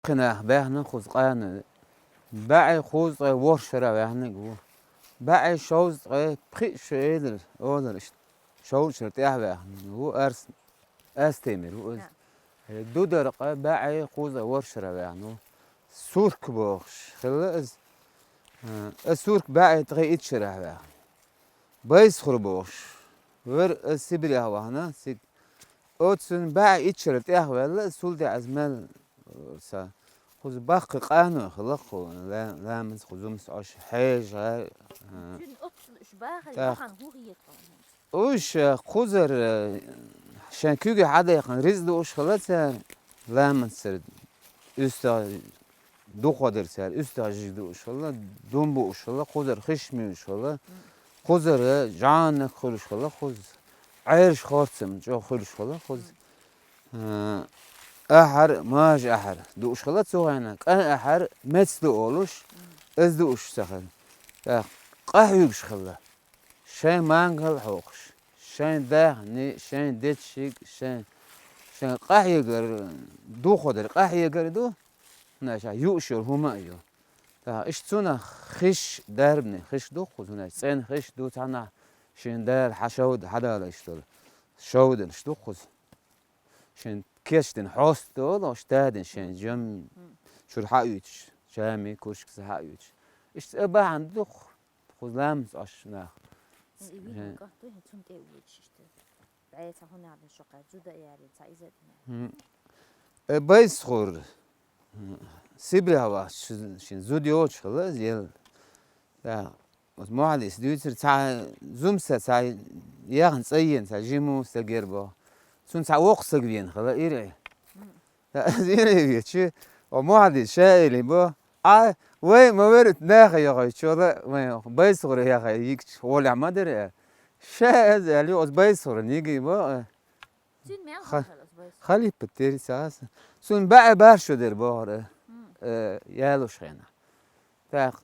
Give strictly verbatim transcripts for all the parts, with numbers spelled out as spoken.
Кхин нах баьхна кхуза къаьна. БӀаьи кхузткъеи ворхӀ шера ваьхнарг ву. БӀаьи шовзткъеи пхиъ шу элира, олар иштта. Шовзткъа шера тӀехьа ваьхна ву, Арс-, Астемир ву иза. Э, Дударкъа бӀаьи кхузткъеи ворхӀ шера ваьхна ву. Сурк бохуш хилла иза. Э, э, Сурк бӀаьи ткъе итт шерахь ваьхна. Байсхур бохуш. Вер, э, Сибрехь вахана, цига. Оццун бӀаьи итт шера тӀехьа ваьлла, цул тӀаьхьа иза мел, э, са. Кхуза баккхий къаной хилла кху ла-, ламанца кху зумса Ӏаш хьежа, э, Цуьнан оццул уьш бахар, тӀаккха бахана хӀун хетара? Уьш, э, кхузара, э, шайн куьйга хьадаьккхина ризкъ дууш хилла цара, ламанцара уьстагӀ дукха дара цара, уьстагӀ жижиг дууш хилла, дум бууш хилла, кхузара хиш муьйлуш хилла, кхузара жӀаннак хуьлуш хилла кхуза, Ӏераш хорцам чӀогӀа хуьлуш хилла кхуза. Э, ахьар, мажа ахьар дууш хилла цу хенахь, кӀан ахьар меца ду олуш, иза дууш ца хилла. ТӀаккха къахьоьгуш хилла. Шайн мангал хьокхуш, шайн даьхни, шайн дечиг, шайн, шайн къахьегар, духо дара къахьегар ду, хӀунда аьлча юуш йолу хӀума а ю. ТӀаккха иштта цунах хиш дарбане, хиш ду кхуза, хӀунда аьлча цӀена хиш ду, цхьаннахь шен дала хьан шовда, хьан далайш долу шовданаш ду кхуза. Шен кечдина хьоста долу, ош тадина шен жам чуьра хьаоьцуш, жами, курчкаса хьаоьцуш. Иштта а бахьана ду кху-, кхуза ламанца Ӏаш нах. И вино кӀант ду, хӀинца цунна тӀе а воьдуш иштта. БӀе цхьа хӀун аьлла шо кхаьчча, зуда а яьлла, цхьа иза а дина. Э, Байсхур, Сибрехь вахча ши-, шен зуда йоцуш хилла иза елла. Да, оцу Мухьадис дуьйцура, цхьа зумса, цхьа яхна цӀа йина, цхьа жиму стаг яра боху. Цунна цхьа воккха стаг веана хилла, ирхӀе. Иза ирхӀе веача, о, Мухьадис ша элий бо, а, вай ма вара наха яхайчо ла, вай Байсхура яхай йигча, гӀолехь ма дара. Ша аза аьлла ю, оцу Байсхуран йигий бо, а. Цуьнан мел Ха-, хала оцу Байсхура? Халипа тери ца хаса. Цунна баьӀе бархӀ шо дара бохура, э, ялуш хенахь. ТӀаккха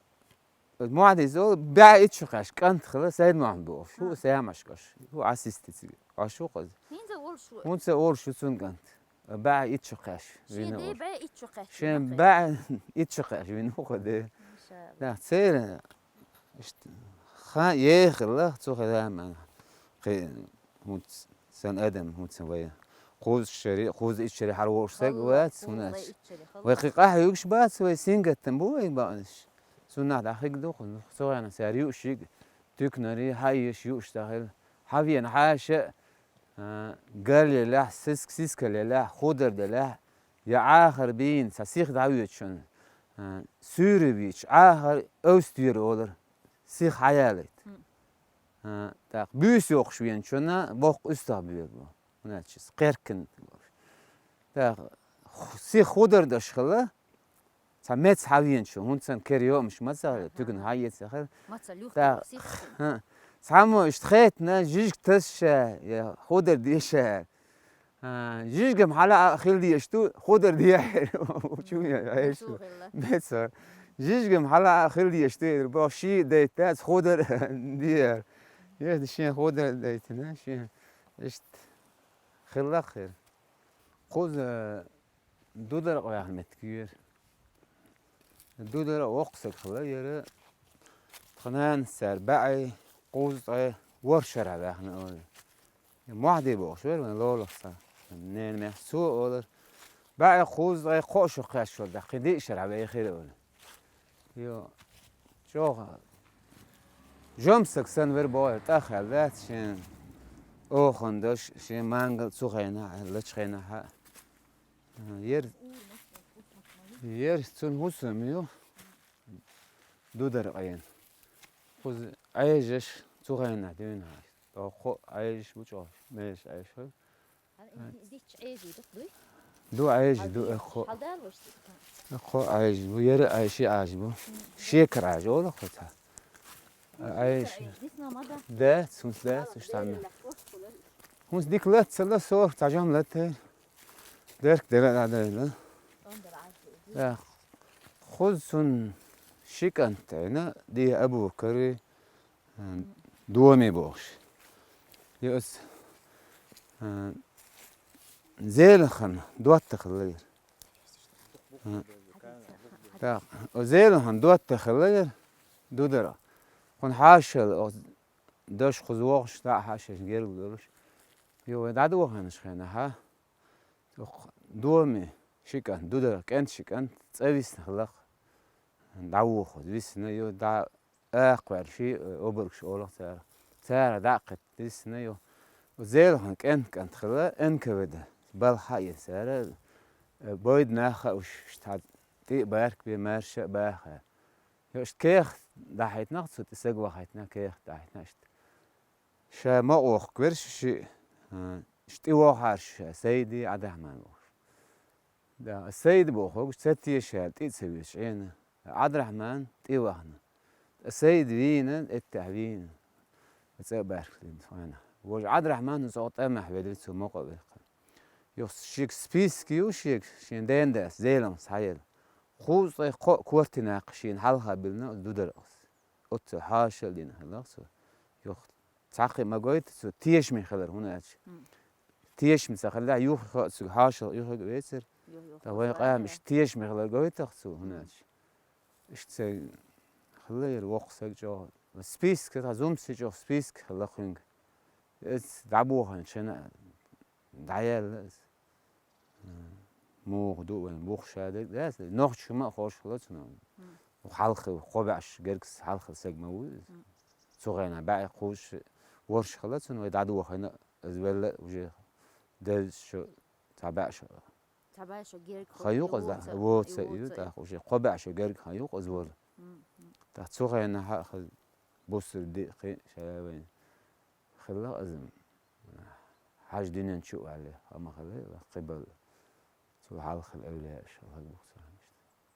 Мухьадис олу, баьӀе итт шо кхаьчна кӀант хилла, Сайд-Мухьаммад бохуш, хӀу Саьмашкаш, хӀу Ӏасистициг, Ӏаш ву кхуза. ХӀинца а волуш ву? ХӀунца а волуш ву цуьнан кӀант. БаьӀе итт шо кхаьчна вина ву. Шен бен баьӀе итт шо кхаьчна вина. Шен баьӀе итт шо кхаьчна вина ву кху де. Машаалла. Да, церан, иштта, хан ехала, цу хилла ма, кхин, хӀунца сан адам, хӀунца вай. Кхузткъа шари, кхузткъа итт шари хьара волуш стаг вац, хӀунда аьлча вай кхин къахьоьгуш бац, вай сингаттам бу вай баанаш. Цунах дӀахиг ду кху, цу хенахь цара юуш йига, туькнари, хьаеш юуш ца хилла. Хьавена хьаша, а, гал елахь, сиск-, сискал елахь, худар делахь, я Ӏахар бийна, цхьа сиха дӀавоьдучунна, а, суьйре вийча, Ӏахар овста вера олура, сиха хьаялийта. А, тӀаккха буьйса йоккхуш веначунна боккха уьстагӀ боьлу бо. ХӀунда аьлча иза кхеркина. ТӀаккха ху-, сиха худар даш хилла, цхьа меца хьавеначу, хӀунца кера йоамаш ма ца хилла, туькна хьаэца хилла. Маца люхтура, тӀаккха, сиха. ХӀа, цхьаммо иштта хетна, жижиг таса ша, я худар де ша. А, жижигам хьала а хила дезаш ду, худар де а хьера. Чу я, Меца хилла. Меца. Жижигам хьала а хила дезаш ду, бо ши дайта дац, худар де а. Е, шен худар дайтина, шен. Иштта хилла хир. Кхуза Дударкъа ваьхна меттиг ю яра. Дударкъа воккха стаг хилла яра. Тхан нанас цара баьӀе кхузткъе ворхӀ шарахь ваьхна олу. Мохьди бохуш вара вайн лолахь цхьа. Ненан мехь цо олура. БаьӀе кхузткъе кхоъ шо кхаьччалц даккхий диъ шарахь вехира олу. Йо, чӀогӀа жомсаг санна вара бохура, тӀах аьлла дац шен оханаш, шен мангал цу хенахь, лачу хенахь. Ер, ер цун хӀусам ю, Дударкъин. Кхуза Ӏежаш цу хенахь дуьйна хьаьжа. ТӀаккха Ӏежаш бу чӀогӀа, межаш Ӏежаш хуьлу. Дичча Ӏежий ду, дуй? Ду Ӏежий, ду, э, кхо. Хьалдалош ду. Э, кхо Ӏежий бу, яра Ӏежий Ӏажий бу. Шекар Ӏажий, ола кхо ца. Ӏежий. Дисна ма да? Да, цунс да, цунс там. ХӀунс дика лац, ца лац, сор, ца жам лац, э. Дерк дера да, да, да. Да. Хуз цун ши кӀант айна, ди Абу-Бакари, Доми бохуш. Юс, а, Зелахан доттагӀалла яра. ХӀа. Так, о, Зелимхан дотта хилла яра, Дударах. Кхунна хьаша хилла, о, дош кхуза вогӀуш, дӀа а хьаша герга долуш. Йо, вай дӀадоханаш хенахь, цу доме ши кӀант, Дударах кӀентан ши кӀант, цӀа висна хилла-кх. ДӀавохаза висна, йо, дӀа акха ваьлла ши, э, обаргаш олу-кх цара. Цара дӀа а кхетта висна, йо. Зелимхан кӀентан кӀант хилла, Н К В Д. Балха а еза цара, э, бойда нах а уьш, иштта хьан тӀе а барг бен, маьрша а баха. Йо, иштта кехат дахьийтина-кх цо, тӀе саг вахийтина, кехат дахьийтина иштта. Ша мукъа воккхуш верг шиъ, а, иштта тӀе вохьара ша, Сайди, Ӏабдурахьман бохуш. Да, Сайд бохург ца теша аьлла, тӀе а ца везаш Ӏийна. Ӏабдурахьман тӀе вахана. Сайд вийна, эттехь вийна. ЦӀа а барг лина хьайна. Вожа Ӏабдурахьман цӀогӀа тӀамехь велира цу мукъа а векхна. Юха шега списки ю шега, шен ден дас, Зелимхан схьаелла. Кхузткъе кхоъ кортинакх шена хьалха биллина Дударах. Оццул хьаша а дина хилла-кх цо. Юха цхьаккха а ма гойту цо тешаме хилар, хӀунда аьлча. М. Тешаме ца хилла, юха а цуьнга хьаша юха а вецара. Юха, юха, ТӀаккха вайн къам иштта тешаме хилар гойту-кх цо, хӀунда аьлча. Иштта ца хилла яра воккха саг чӀогӀа. Списка, тхан зумси чӀогӀа списка хилла кхуьнга. Иза дӀабохийна шена дӀаяьлла иза. Муха ду вайн бухуш а дерг дац, нохчо ма а ховш хилла цунах. М. Хьалха кхо бӀе шо гергга хьалха саг ма ву иза. М. Цу хенахь бӀе кхузткъа ворхӀ шо хилла цунна, вай дӀадохийна, иза велла уже деза шо, цхьа бӀе шо. Цхьа бӀе шо герга хан ю-кх иза, воца, воца ю, тӀаккха уже кхо бӀе шо герга хан ю-кх иза волу. М, м. ТӀаккха цу хенахь а хаза бусург диъ кхин а ша вайн. Хилла иза. Хьажа дуьнен чу а ваьлла, амма хилла кхиболу. Цул хьалха хилла эвлаяаш, хӀаллак бу-кх цо.